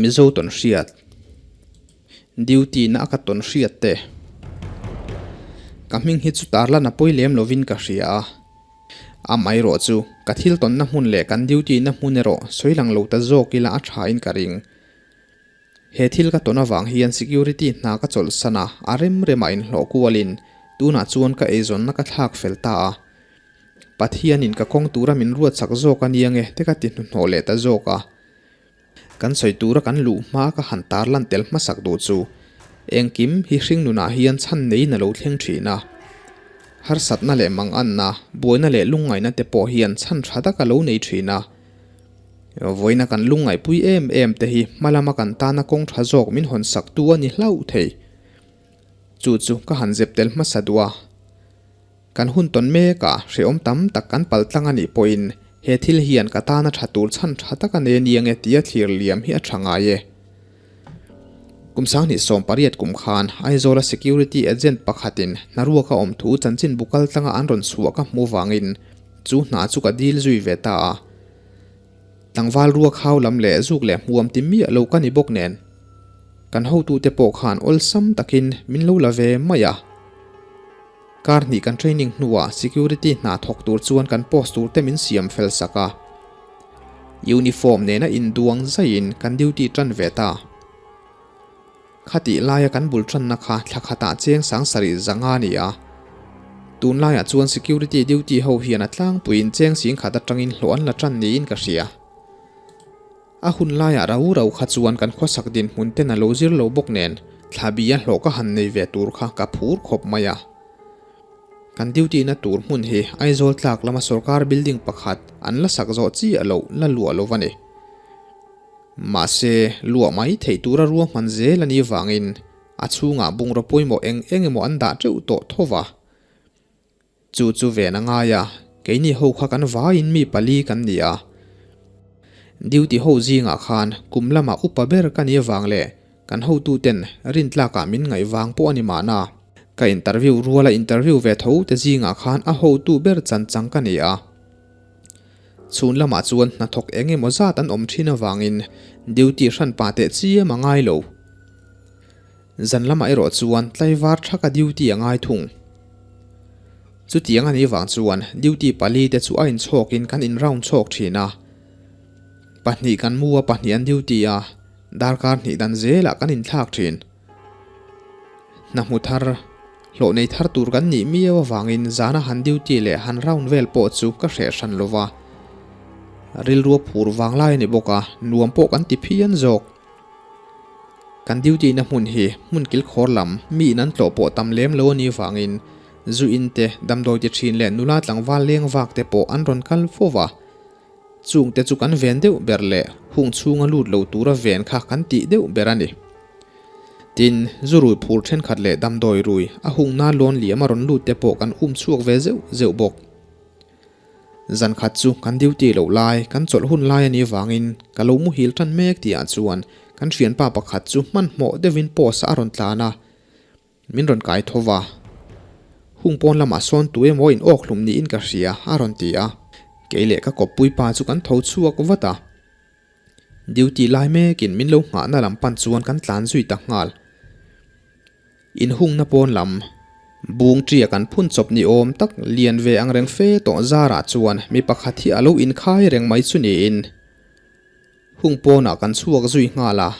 Mizo tawn hriat. Duty na a ka tawn hriat te. Ka hming hi chu tarlan a pawi lem lovin ka hria a. Amaherawh chu ka thil tawnna hmun leh kan duty na hmun erawh sawi lang lo ta zawk ila a tha in ka ring. He thil ka tawn avang hian security hna ka chawlhsan a, a rem remah inhlawh kualin tunah chuan ka eizawnna ka thlak fel ta a. Pathianin ka kawng tura min ruatsak zawk a nia nge te ka ti hnuhnawh leh ta zawk a. Kan sawi tura kan luh hma ka han tarlan tel hmasak duh chu engkim hi hring nunah hian chhan neiin a lo thleng thin a. Harsatna leh manganna, buaina leh lungngaihna te pawh hian chhan tha tak a lo nei thin a. Vawiina kan lungngaihpui em em te hi hma lama kan tana kawng tha zawk min hawn sak tu a ni hlauh thei. Chu chu ka han zep tel hmasa duh a. Kan hun tawn mekah hrehawm tam tak kan pal tlang a nih pawhin he thil hian ka tana tha tur chhan tha tak a nei ania nge tia thlir liam hi a tha ngai e. Kum 2018 kum khan Aizawla security agent pakhatin hnaruaka awm thu chanchin bu kal tlanga an rawn chhuah ka hmu vangin chu hna chu ka dil zui ve ta a. Tlangval ruak hau lam leh zuk leh hmuam ti miah lo ka ni bawk nen kan hotute pawh khan awlsam takin min lo la ve mai a. Kar hnih kan training hnuah security hna thawk tur chuan kan post tur te min siam fel sak a. Uniform nena induang zaiin kan duty tan ve ta. Khatih laia kan bul tanna kha thla khatah cheng 7000 a ni a. Tunlaiah chuan security duty ho hian a tlangpuiin cheng 10,000 atangin hlawh an la tan niin ka hria. A hun laiah rau rau kha chuan kan khawsak dinhmun ten a lo zir lo bawk nen thla bia hlawh ka han nei ve tur kha ka phur khawp mai a. Kan duty na tur hmun hi Aizawl tlak lama sorkar building pakhat an la sak zawh chiah loh la luah lo a ni. Mahse, luah mai theih tura ruahman zel a nih vangin a chhungah bungraw pawimawh eng eng emaw an dah teuh tawh tho va. Chu chu ven a ngai a, keini ho kha kan vaiin mi pali kan ni a. Duty ho zingah khan kum lamah upa ber ka ni avang leh kan hotuten rintlakah min ngaih vang pawh a ni mahna. Ka interview ruala interview ve tho te zingah khan a hotu ber chan chang ka ni a. Chhun lamah chuan hnathawk eng emaw zat an awm thin avangin duty hranpa teh chiam a ngai lo. Zan lamah erawh chuan tlaivar thaka duty a ngai thung. Chutiang a nih vang chuan duty pali te chu a inchhawkin kan in round chhawk thin a. Pahnih kan mu a pahnih an duty a, darkar hnih dan zelah kan inthlak thin. Hna hmu thar, hlawh nei thar tur kan nih miau avangin zana han duty leh han round vel pawh chu ka hreh hran lova. Rilru a phur vang lai a ni bawk a, nuam pawh kan ti phian zawk. Kan duty na hmun hi hmun kilkhawr lam mi in an tlawh pawh tam lem lo a nih vangin zu in te, damdawi ti thin leh nula tlangval leng vak te pawh an rawn kal fo va. Chung te chu kan ven deuh ber leh hung chhunga lut lo tura ven kha kan tih deuh ber a ni. Tin, zu rui phur thenkhat leh damdawi rui a hungna lawn liam a rawn lut te pawh kan um chhuak ve zeuh zeuh bawk. Zan khat chu kan duty loh lai, kan chawlh hun lai a nih vangin ka lo muhil tan mek tihah chuan kan thianpa pakhat chu hmanhmawh deuhin post ah a rawn tlan a, min rawn kai tho va. Hung pawn lamah sawn tu emaw in awk hlum niin ka hria a rawn ti a, kei leh ka kawppui pa chu kan tho chhuak vat a. Duty lai mekin min lo nghahna lam pan chuan kan tlan zui ta nghal. Inhungna pawn lam, bung ṭia kan phun chawp ni awm tak lian ve ang reng fe tawh zarah chuan mi pakhat hi a lo inkhai reng mai chu niin hung pawnah kan chhuak zui nghal a.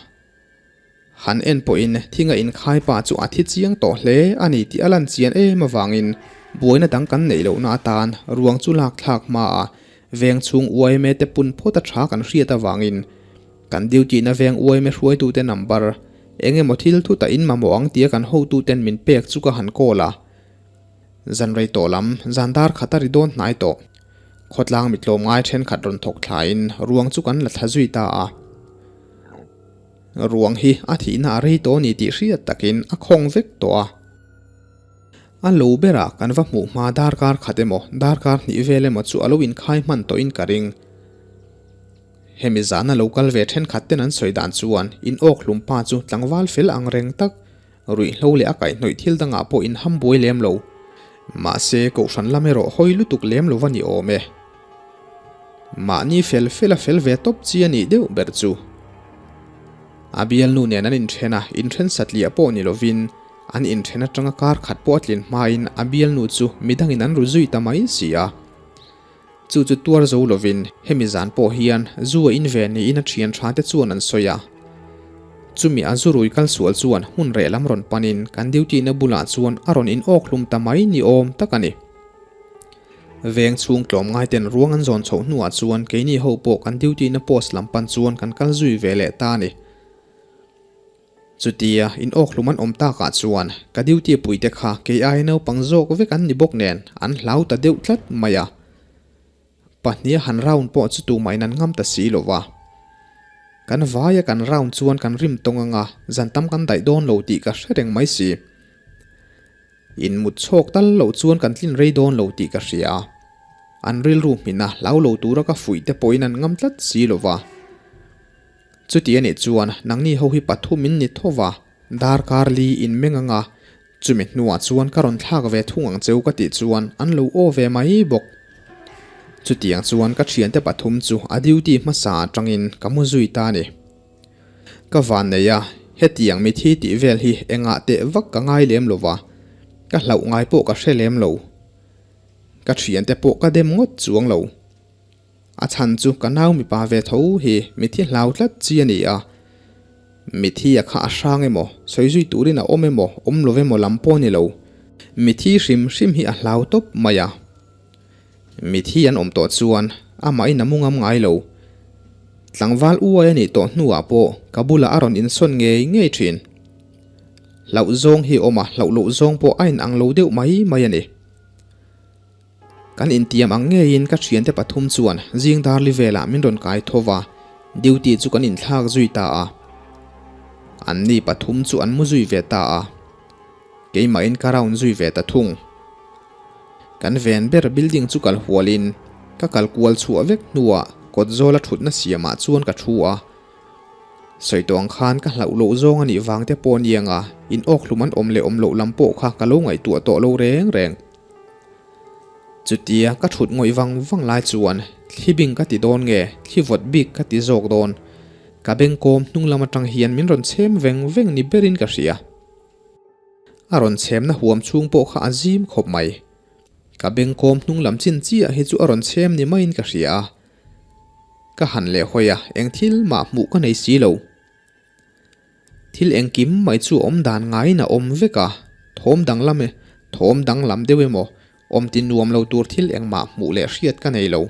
Han en pawhin thinga inkhai pa chu a thi chiang tawh hle a ni tih a lan chian em avangin buaina dang kan neih lohna atan ruang chu lak thlak hmaah veng chhung uaime te pun phawt a tha kan hriat avangin kan duty na veng uaime hruaitute number Eng emaw thil thut a in mamawh ang tia kan hotuten min pek chu ka han call a. Zan rei tawh lam, zan dar khat a ri dawn hnai tawh. Khawtlang mi tlawmngai thenkhat rawn thawk thlaiin ruang chu kan la thla zui ta a. Ruang hi a thihna a rei tawh ni tih hriat takin a khawng vek tawh a. A lo berah kan va hmuh hma darkar khat emaw darkar hnih vel emaw chu a lo inkhai hman tawhin ka ring. Hemi zana lo kal ve thenkhat ten an sawi dan chuan in awk hlum pa chu tlangval fel ang reng tak, ruihhlo leh a kaihhnawih thil dangah pawh in ham buai lem lo. Mahse, kohhran lam erawh hawi lutuk lem lo va ni awm e. Mahni fel fel a fel ve tawp chi a nih deuh ber chu. A bialnu nen an inthen a, inthen satliah pawh ni lovin an inthen atanga kar khat pawh a tlin hmain a bialnu chu midangin an ru zui ta mai si a. Chu chu tuar zo lovin hemi zan pawh hian zu a in ve niin a thian tha te chuan an sawi a. Chumi a zu rui kal sual chuan hmun reh lam rawn panin kan duty na bulah chuan a rawn in awk hlum ta mai ni awm tak a ni. Veng chhung tlawm ngai ten ruang an zawn chhoh hnuah chuan keini ho pawh kan duty na post lam pan chuan kan kal zui ve leh ta a ni. Chutia in awk hlum an awm takah chuan ka duty puite kha kei aia naupang zawk vek an ni bawk nen an hlau ta deuh tlat mai a. Pahniha han round pawh chu tumahin an ngam ta si lo va. Kan vaia kan round chuan kan rim tawng anga zan tam kan daih dawn lo tih ka hre reng mai si. In mut chhawk tal loh chuan kan tlin rei dawn lo tih ka hria a. An rilru hmina hlau lo tura ka fuih te pawhin an ngam tlat si lo va. Chuti a nih chuan nangni ho hi pathum in ni tho va, darkar li in meng anga chumi hnuah chuan ka rawn thlak ve thung ang cheu ka tih chuan an lo aw ve mai bawk. Chutiang chuan ka thiante pathum chu a duty hmasa atangin ka mu zui ta a ni. Ka van nei a, hetiang mithi tih vel hi engah teh vak ka ngai lem lo va, ka hlauh ngai pawh ka hre lem lo. Ka thiante pawh ka dem ngawt chuang lo. A chhan chu ka nau mipa ve tho hi mithi hlau tlat chi a ni a. Mithi a kha a hrang emaw, sawi zui turin a awm emaw, awm lo emaw lam pawh a ni lo. Mithi hrim hrim hi a hlau tawp mai a. Mithi an awm tawh chuan amahin a mu ngam ngai lo. Tlangval uai a nih tawh hnuah pawh ka bulah a rawn insawn ngei ngei thin. Hlauh zawng hi awm a, hlauh loh zawng pawh a inang lo deuh mai mai a ni. Kan intiam ang ngeiin ka thiante pathum chuan zing darli velah min rawn kai tho va, duty chu kan inthlak zui ta a. Anni pathum chu an mu zui ve ta a, keimahin ka round zui ve ta thung. Kan ven ber building chu kal hualin ka kal kual chhuah vek hnuah kawt zawla thutna siamah chuan ka thu a. Sawi tawh ang khan ka hlauh loh zawng a nih vang te pawh aniang a, in awk hlum an awm leh awm loh lam pawh kha ka lo ngaihtuah tawh lo reng reng. Chutia ka thut ngawih vang vang lai chuan thli bing ka ti dawn nge thli vawt bik ka ti zawk dawn. Ka bengkawm hnung lam atang hian min rawn chhem veng veng ni berin ka hria. A rawn chhemna huam chhung pawh kha a zim khawp mai. Ka bengkawm hnung lam chin chiah hi chu a rawn chhem ni maiin ka hria a. Ka han leh hawi a, eng thil mah hmuh ka nei si lo. Thil engkim mai chu awm dan ngaiin a awm vek a, thawm danglam e, thawm danglam deuh emaw, awm ti nuam lo tur thil engmah hmuh leh hriat ka nei lo.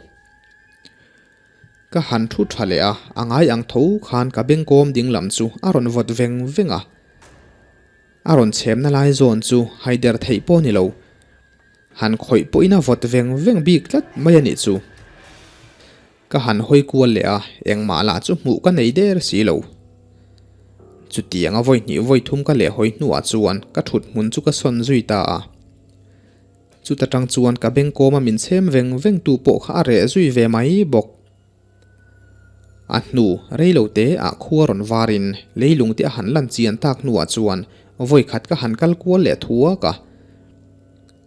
Ka han thu tha leh a, a ngai ang tho khan ka bengkawm ding lam chu a rawn vawt veng veng a. A rawn chhemna lai zawn chu haider theih pawh ni lo. Han khawih pawhin a vawt veng veng bik tlat mai a nih chu. Ka han hawi kual leh a, engmah lah chu hmuh ka nei der si lo. Chutiang a vawi hnih vawi thum ka leh hawi hnuah chuan ka thut hmun chu ka sawn zui ta a. Chuta tang chuan ka bengkawma min chhem veng veng tu pawh kha a reh zui ve mai bawk. A hnu rei lo te ah khua rawn varin leilung te a han lan chian tak hnuah chuan vawi khat ka han kal kual leh thuak a.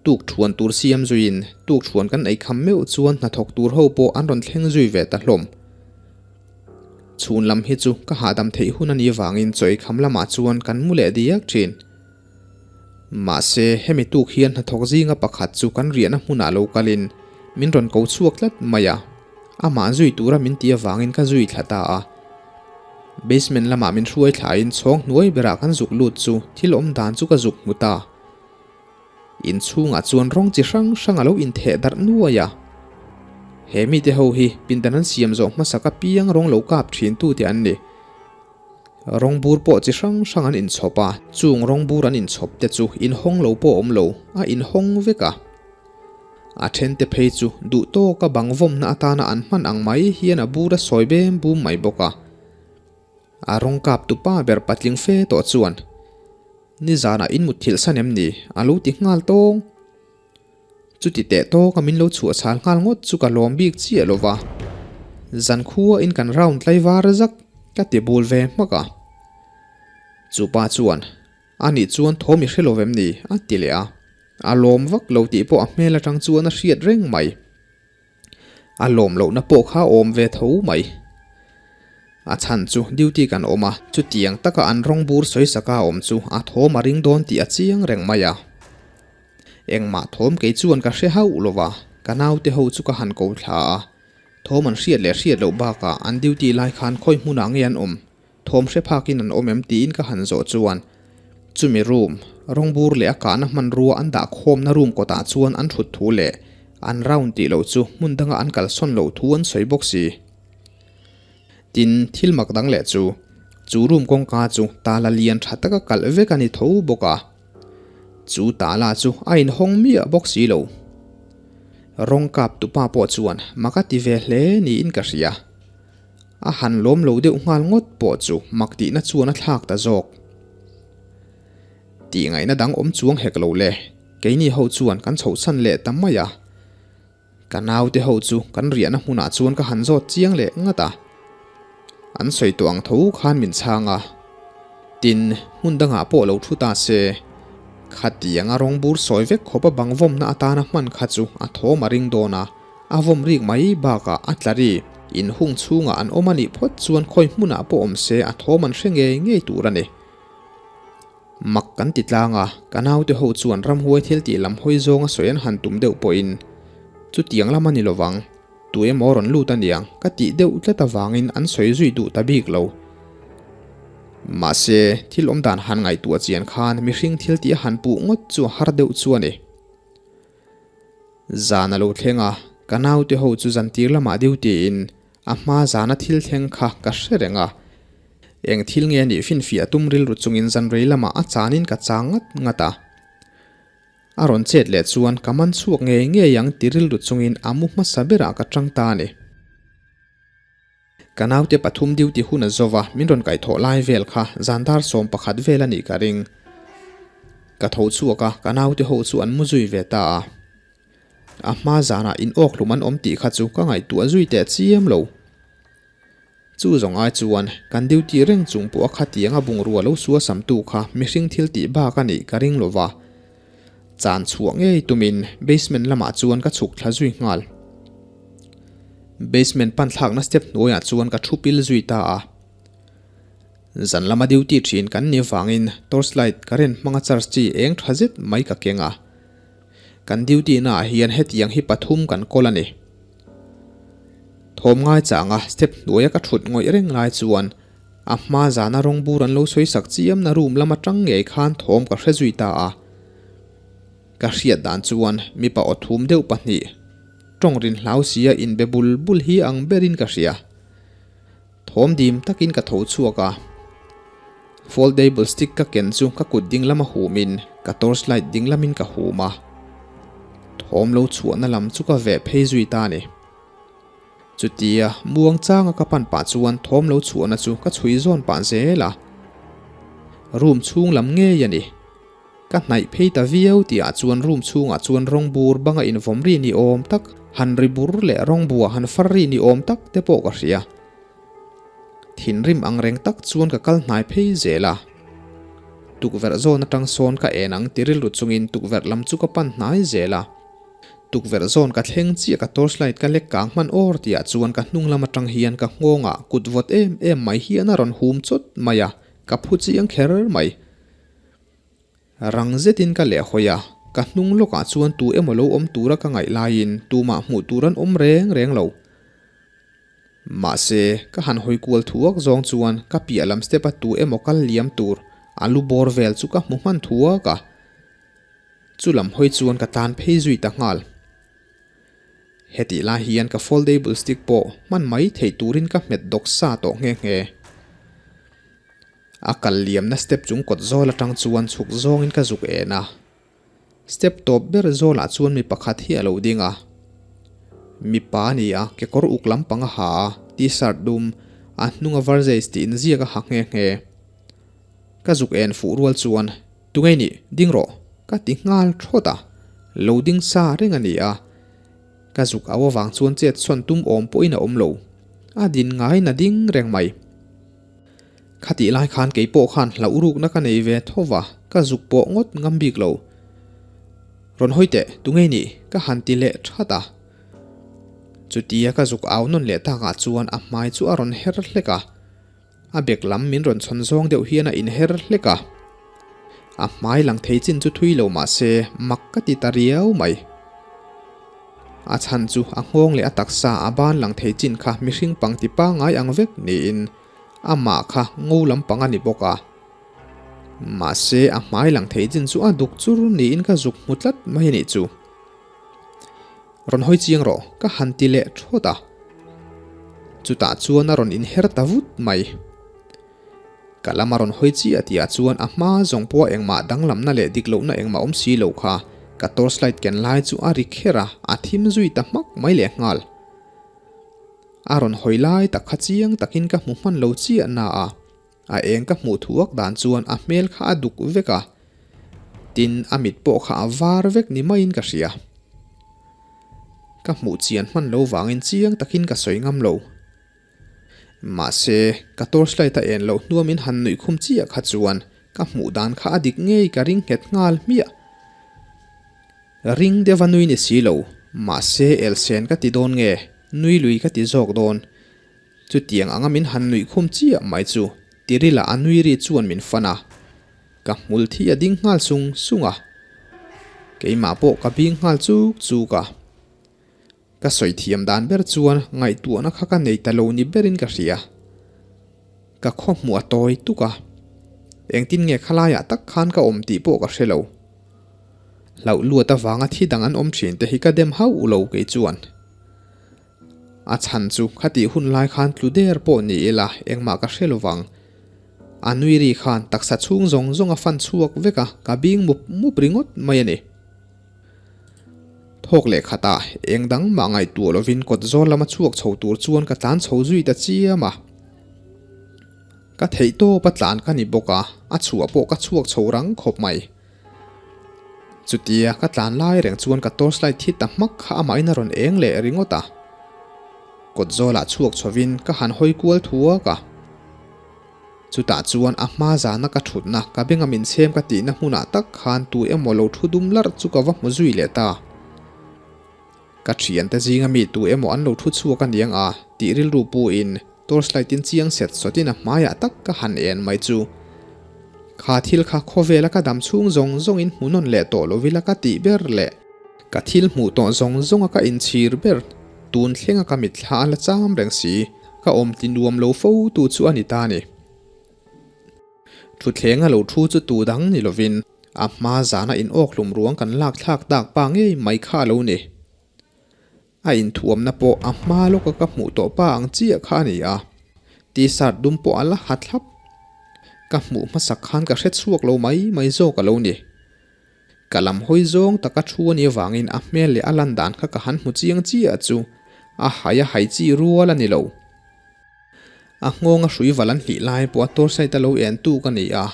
Tuk thuan tur siam zuiin tuk thuan kan ei kham meuh chuan hnathawk tur ho pawh an rawn thleng zui ve ta hlawm. Chhun lam hi chu ka hahdam theih hun a nih vangin chaw ei kham lamah chuan kan mu leh diak thin. Mahse hemi tuk hian hnathawk zinga pakhat chu kan riahna hmunah lo kalin min rawn ko chhuak tlat mai a, amah zui tura min ti avangin ka zui thla ta a. Basement lamah min hruai thlain chhawng hnuai berah kan zuk lut chu thil awm dan chu ka zuk hmu ta. Inchhungah chuan rawng chi hrang hrang a lo intheh darh nuai a. He mite ho hi pindan an siam zawh hmasak apiang rawng lo kap thin tute an ni. Rawng bur pawh chi hrang hrang an inchhawp a, chung rawng bur an inchhawp te chu inhawng lo pawh awm lo, a inhawng vek a. A then te phei chu duh tawka bang vawmna atana an hman ang mai hian a bur a sawi bem bum mai bawk a. A rawng kap tu pa ber patling fe tawh chuan, Nizanah in mutthilh san em ni? a lo ti nghal tawng. Chuti teh tawka min lo chhuah chhal nghal ngawt chu ka lawm bik chiah lo va. Zan khua in kan round tlai var zak ka ti bul ve hmak a. Chu pa chuan, A nih chuan thawm i hre lo vem ni? a ti leh a. A lawm vak lo tih pawh a hmel atang chuan a hriat reng mai. A lawm lohna pawh kha awm ve tho mai. A chhan chu duty kan awm a, chutiang taka an rawng bur sawisaka awm chu a thawm a ring dawn tih a chiang reng mai a. Engmah thawm kei chuan ka hre hauh lo va, ka naute ho chu ka han ko thla a. Thawm an hriat leh hriat loh bakah an duty lai khan khawi hmunah nge an awm, thawm hre phakin an awm em tiin ka han zawh chuan chumi room, rawngbur leh a kahna hmanrua an dah khawmna room kawtah chuan an thut thu leh an round tih loh chu hmun danga an kalsawn loh thu an sawi bawk si. Tin, thil mak dang leh chu, chu room kawngka chu tala lian tha taka kalh vek a ni tho bawk a. Chu tala chu a inhawng miah bawk si lo. Rawng kap tupa pawh chuan mak a ti ve hle niin ka hria. A han lawm lo deuh nghal ngawt pawh chu mak tihna chuan a thlak ta zawk. Tih ngaihna dang awm chuang hek lo le, keini ho chuan kan chhohsan leh ta mai a. Ka naute ho chu kan riahna hmunah chuan ka han zawt chiang leh ngat a, an sawi tawh ang tho khan min chhang a. Tin, hmun dangah pawh lo thu ta se, khatianga rawng bur sawi vek khawpa bang vawmna atana hman kha chu a thawm a ring dawn a, a vawm rik mai bakah a tla ri. Inhung chhungah an awm a nih phawt chuan khawi hmunah pawh awm se a thawm an hre ngei ngei tur a ni. Mak kan ti tlang a, ka naute ho chuan ramhuai thil tih lam hawi zawnga sawi an han tum deuh pawhin chutiang lam a ni lovang, tu emaw rawn lut a niang ka tih deuh tlat avangin an sawi zui duh ta bik lo. Mahse, thil awm dan han ngaihtuah chian khan mihring thil tih a han puh ngawt chu a har deuh chu a ni. Zan a lo thleng a, ka naute ho chu zantir lamah duty-in A hma zana thil thleng kha ka hre reng a, eng thil nge nih finfiah tum rilru chungin zanrei lamah a chanin ka chang ngat ngat a. A rawn chet leh chuan ka man chhuak ngei ngei ang ti rilru chungin a mu hmasa berah ka tang ta a ni. Ka naute pathum duty hun a zova min rawn kaihthawh lai vel kha zandar 11 vel a nih ka ring. Ka tho chhuak a, ka naute ho chu an mu zui ve ta a. A hma zanah in awk hlum an awm tih kha chu ka ngaihtuah zui teh chiam lo. Chu zawng ai chuan kan duty reng chung pawh a khatiang a bungrua lo sua samtu kha mihring thil tih bak a nih ka ring lo va. Chan chhuah ngei tumin basement lamah chuan ka chhuk thla zui nghal. Basement pan thlakna step hnuaiah chuan ka thu pil zui ta a. Zan lama duty thin kan nih vangin torchlight current hmanga charge chi eng tha zet mai ka keng a. Kan duty naah hian hetiang hi pathum kan kawl a ni. Thawm ngai changa step hnuaia ka thut ngawih reng lai chuan a hma zana rawng bur an lo sawi sak chiamna room lam atang ngei khan thawm ka hre zui ta a. Ka hriat dan chuan mipa aw thum deuh pahnih tawng rin hlau sia inbe bul bul hi ang berin ka hria. Thawm dim takin ka tho chhuak a, foldable stick ka ken chu ka kut ding lama humin ka torch light ding lamin ka hum a, thawm lo chhuahna lam chu ka veh phei zui ta a ni. Chutia muang changa ka pan pah chuan thawm lo chhuahna chu ka chhui zawn pah zel a, room chhung lam ngei a ni. Ka hnaih phei ta viau tihah chuan room chhungah chuan rawng bur banga invawm ri ni awm tak, han ri bur leh rawng bua han far ri ni awm tak te pawh ka hria. Thinrim ang reng tak chuan ka kal hnai phei zel a. Tukverh zawn atang sawn ka en ang ti rilru chungin tukverh lam chu ka pan hnai zel a. Tukverh zawn ka thleng chiah ka torchlight ka lek kang hman awr tihah chuan ka hnung lam atang hian ka nghawngah kut vawt em em mai hian a rawn hum chawt mai a, ka phu chiang kher mai. Rang zetin ka leh hawi a, ka hnung lawkah chuan tu emaw lo awm tura ka ngaih laiin tumah hmuh tur an awm reng reng lo. Mahse, ka han hawi kual thuak zawng chuan ka piah lam step a tu emaw kal liam tur a lu bawr vel chu ka hmu hman thuak a. Chu lam hawi chuan ka tlan phei zui ta nghal. Hetih lai hian ka foldable stick pawh hman mai theih turin ka hmet dawk sa tawh nghe nghe. A kal liamna step chung kawt zawl atang chuan chhuk zawngin ka zuk en a. Step tawp ber zawlah chuan mi pakhat hi a lo ding a. Mipa a ni a, kekawr uk lampang a ha a, t-shirt dum, a hnunga Versace tih inziak a ha nghe nghe. Ka zuk en fuh rual chuan, Tungei nih, ding rawh, ka ti nghal thawt a. Lo ding sa reng a ni a. Ka zuk au avang chuan chet sawn tum awm pawhin a awm lo. A din ngaiin a ding reng mai. Khatih lai khan kei pawh khan hlauh rukna ka nei ve tho va, ka zuk pawh ngawt ngam bik lo. Rawn hawi teh, tungei nih? Ka han ti leh that a. Chutia ka zuk au nawn leh takah chuan a hmai chu a rawn her hlek a. A bek lam min rawn chhawn zawng deuh hian a inher hlek a. A hmai lang thei chin chu thui lo mah se mak ka ti ta riau mai. A chhan chu a nghawng leh a taksa a ban lang thei chin kha mihring pangti pangngai ang vek niin amah kha ngo lampang a ni bawk a. Mahse a hmai lang thei chin chu a duk chur niin ka zuk hmu tlat mai a nih chu. Rawn hawi chiang rawh, ka han ti leh thawt a. Chutah chuan a rawn inher ta vut mai. Ka lam a rawn hawi chiah tihah chuan a hma zawng pawha engmah danglamna leh dik lohna engmah awm si lo kha ka torchlight ken lai chu a ri kher a, a thim zui ta hmak mai leh nghal. A rawn hawi lai tak kha chiang takin ka hmu hman lo chiah na a. A eng ka hmuh thuak dan chuan a hmel kha a duk vek a, tin a mit pawh kha a var vek ni maiin ka hria. Ka hmuh chian hman lo vangin chiang takin ka sawi ngam lo. Mahse, ka torchlight a en loh hnuam in han nuih khum chiah kha chuan ka hmuh dan kha a dik ngei ka ring nghet nghal hmiah. Ring deuha nui ni si lo, mahse elsen ka ti dawn nge, nui lui ka ti zawk dawn. Chutiang anga min han nuih khum chiah mai chu Tirila a nui ri chuan min fan a, ka hmul thi a ding nghal sung sung a, keimah pawh ka bing nghal chuk chuk a. Ka sawi thiam dan ber chuan ngaihtuahna kha ka nei ta lo ni berin ka hria. Ka khaw hmuh a tawi tuk a, engtin nge khalaiah tak khan ka awm tih pawh ka hre lo. Hlauh luat avanga thi dang an awm thin te hi ka dem hauh lo kei chuan. A chhan chu khatih hun lai khan tlu der pawh ni ila engmah ka hre lovang. A nui ri khan taksa chhung zawng zawng a fan chhuak vek a, ka bing mup mup ringawt mai a ni. Thawk leh khatah eng dang mah ngaihtuah lovin kawt zawl lama chhuak chho tur chuan ka tlan chho zui ta chiam a. Ka theih tawp a tlan ka ni bawk a, a chhuah pawh ka chhuak chho rang khawp mai. Chutia ka tlan lai reng chuan ka torchlight thi ta hmak kha amahin a rawn eng leh ringawt a. Kawt zawlah chhuak chhovin ka han hawi kual thuak a. Chutah chuan a hma zana ka thutna ka benga min chhem ka tihna hmunah tak khan tu emaw lo thu dum larh chu ka va hmu zui leh ta. Ka thiante zinga mi tu emaw an lo thu chhuak a niang a tih rilru pu in torchlight in chiang set sawtin a hmaiah tak ka han en mai chu. Kha thil kha khawvela ka dam chhung zawng zawngin hmu nawn leh tawh lovila ka tih ber leh. Ka thil hmuh tawh zawng zawnga ka inchhir ber tun thlenga ka mitthla a la cham reng si, ka awm ti nuam lo fo tu chu a ni ta ni. Thuthlenga lo thu chu tu dang ni lovin a hma zana in awkhlum ruang kan lak thlak tak pa ngei mai kha a lo ni. A inthuamna pawh a hma lawka ka hmuh tawh pa ang chiah kha a ni a, T-shirt dum pawh a la ha thlap. Ka hmuh hmasak khan ka hre chhuak lo mai mai zawk a lo ni. Ka lam hawi zawng taka thu a nih avangin a hmel leh a lan dan kha ka han hmu chiang chiah chu a hai a hai chi rual a ni lo. A nghawng a hrui val an hlih lai pawh a torchlight a lo en tu ka ni a.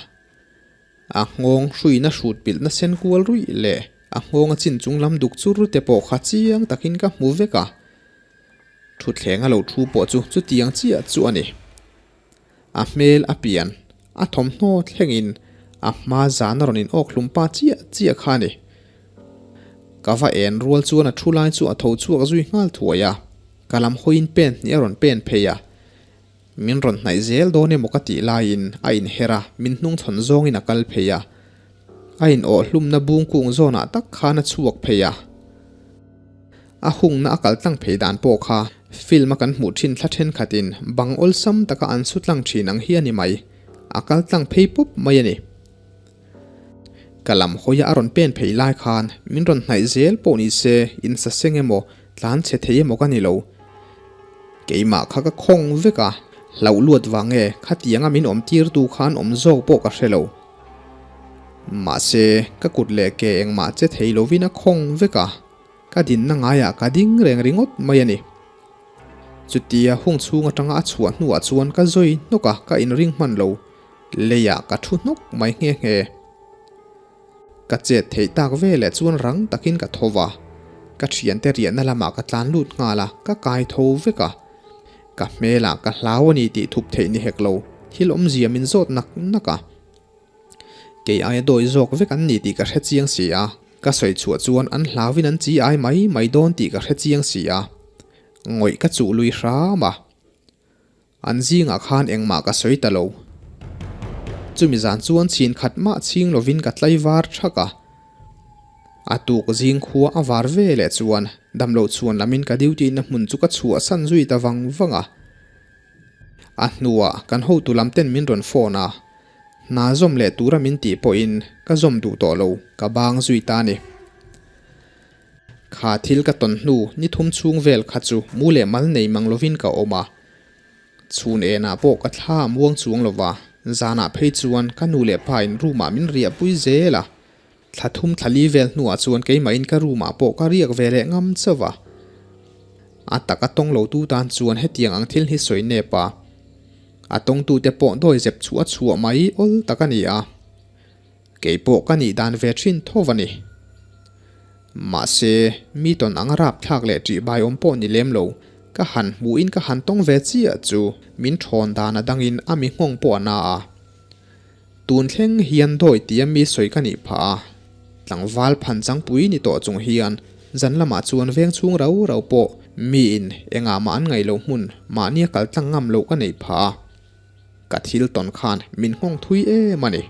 A nghawng hruina hrut pilhna sen kual ruih leh a nghawng a chin chung lam duk chur te pawh kha chiang takin ka hmu vek a. Thutthleng a lo thu pawh chu chutiang chiah chu a ni. A hmel a pian, a thawmhnaw thlengin a hma zan a rawn in awk hlum pa chiah chiah kha a ni. Ka va en rual chuan a thu lai chu a tho chhuak zui nghal thuai a, ka lam hawiin pen hnih a rawn pen phei a. Min rawn hnaih zel dawn emaw ka tih laiin a inher a, min hnungchhawn zawngin a kal phei a. A in awh hlumna bung kung zawnah tak khan a chhuak phei a. A hungna a kal tlang phei dan pawh kha film a kan hmuh thin thla thenkhatin bang awlsam taka an su tlang thin ang hi a ni mai. A kal tlang phei pawp mai a ni. Ka lam hawia a rawn pen phei lai khan min rawn hnaih zel pawh ni se insa seng emaw tlan chhe thei emaw ka ni lo. Keimah kha ka khawng vek a, hlauh luat vang nge khatianga min awm tirtu khan awm zawk pawh ka hre lo. Mahse, ka kut leh ke engmah che thei lovin a khawng vek a, ka dinna ngaiah ka ding reng ringawt mai a ni. Chutia hung chhung atanga a chhuah hnuah chuan ka zawi hnawk a, ka inring hman lo. Leiah ka thu hnawk mai nghe nghe. Ka chet theih tak veleh chuan rang takin ka tho va, ka thiante riahna lamah ka tlan lut nghal a, ka kai tho vek a. Ka hmelah ka hlau a ni tih thup theih ni hek lo, thil awmzia min zawt nak nak a. Kei aia dawi zawk vek an ni tih ka hre chiang si a, ka sawi chhuah chuan an hlauin an chi ai mai mai dawn tih ka hre chiang si a, ngawih ka chuh lui hram a. An zingah khan engmah ka sawi ta lo. Chumi zan chuan chhin khat mah chhing lovin ka tlaivar thak a. A tuk zing khua a var ve leh chuan damloh chhuan lamin ka duty na hmun chu ka chhuahsan zui ta vang vang a. A hnuah kan hotu lam ten min rawn phone a, hna zawm leh tura min tih pawhin ka zawm duh tawh lo, ka bang zui ta a ni. Kha thil ka tawn hnu ni thum chhung vel kha chu mu leh mal nei mang lovin ka awm a. Chhun enah pawh ka thla a muang chuang lo va, zanah phei chuan ka nu leh pa in room ah min riahpui zel a. Thla thum thla li vel hnuah chuan keimahin ka room ah pawh ka riak ve leh ngam chauh a. A tak a tawng lo tu tan chuan hetiang ang thil hi sawi nep a. A tawngtute pawh dawi zep chhuah chhuah mai awl tak a ni a. Kei pawh ka nih dan ve thin tho a ni. Mahse, mi tawn anga rapthlak leh ṭih bai awm pawh ni lem lo, ka han hmuhin ka han tawng ve chiah chu min ṭhawn dan a dangin a mi nghawng pawh a na a. Tun thleng hian dawi tia mi sawi ka nih phah a, tlangval phan changpui ni tawh chung hian zan lamah chuan veng chhung rau rau pawh miin engah mah an ngaih loh hmun mahnia kal tlang ngam loh ka neih phah a. Ka thil tawn khan min nghawng thui em a ni.